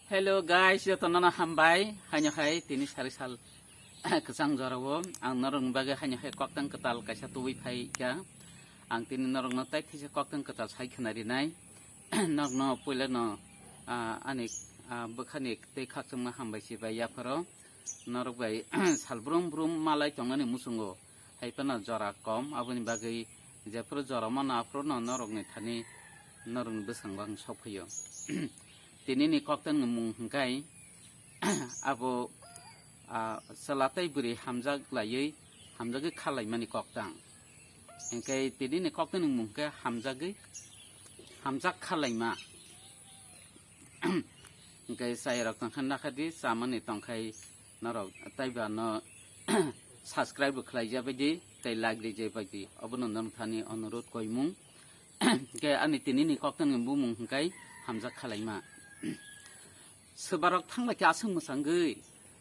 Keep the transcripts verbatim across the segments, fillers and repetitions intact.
Hello guys, jotono no hambai. Haino hai tini sari sal kwchang jorao ang norokni bagwi haino hai koktang kwtal kaisa tubui phai kha. Ang tini norokno tai thaisa koktang kwtal sai khna rinai. Norokno puila no, ah, ani, ah, bwkhani tei khakchangma hambai si bai yapharo. Norok bai sal brum brum malai tongnani muchungo. Hai phano jora kom, aboni bagwi jephuru jora mano aphuru no norokni thani norokni bwskango ang sok phaio. Tinini koktangni mung hwnkhe abo, ah, chwla tei bwrwi hamjak laiwi, hamjagwi kha laimani koktang. Hwnkhe tinini koktangni mung hwnkhe hamjagwi, hamjak kha laima. Hwnkhe chayarok tongkha nakhadi, chamani tongkhai norok taiba no subscribe bo khlai jabaidi tei like rijak baidi, obono norok thani onurot koimung. Hwnkhe ani tinini koktangni bumung hwnkhe hamjak kha laima. Swbarok thanglaikhe aswk mwsangwi,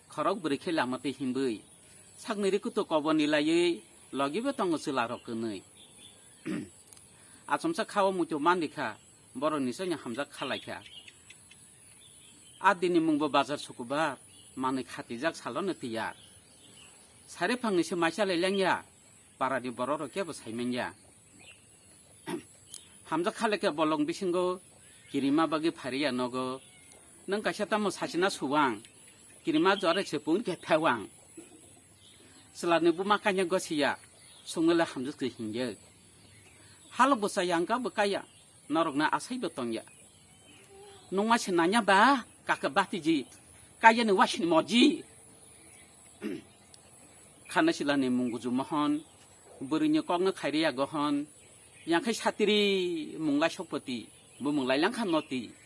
khorok bwrwi khe lama twi himbwi, sakni rikuto koboni laiwi logibo tongo chwlarok kwnwi. Achomsa khao muitu manrikha, borokni chongya hamjak kha laikha. A dini mungbo bazar sukubar, manwi khatijak salono tiyar. Sari phangni se mai chalai langya, parani bororok kebo saimanya. Hamjak kha laikha bolong bisingo kirima bagwi phariya nogo. Nwng kaisa tamo sachina suwang, kirima jora se pung khe phewang. Chwlani buma kanya gosiya, sungwele hamjak se hingye. Halo bwsa yangka bwkaya, norokno asaibo tongya. Nungma se nanya ba, kaka batiji, kayani wasini moji. Khana silani mungguju mohon, bwrwini kokno khairiya gohon, yangkhai satiri munglai sokpoti, bo munglai langkha noti.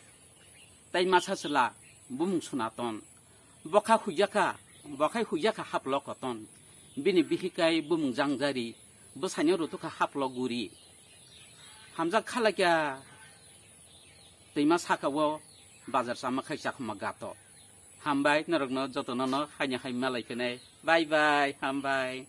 Tai masa sila, bumung sunaton. Bokha huijaka, bokhai huijaka haplo koton. Bini bihikai bumung jangjari, bwsaino rutukha haplo guri. Hamjak kha laikha twima saka o bazar chama khai chakhuma gato. Hambai norokno jotono no haino hai malai phinai. Bye bye, hambai.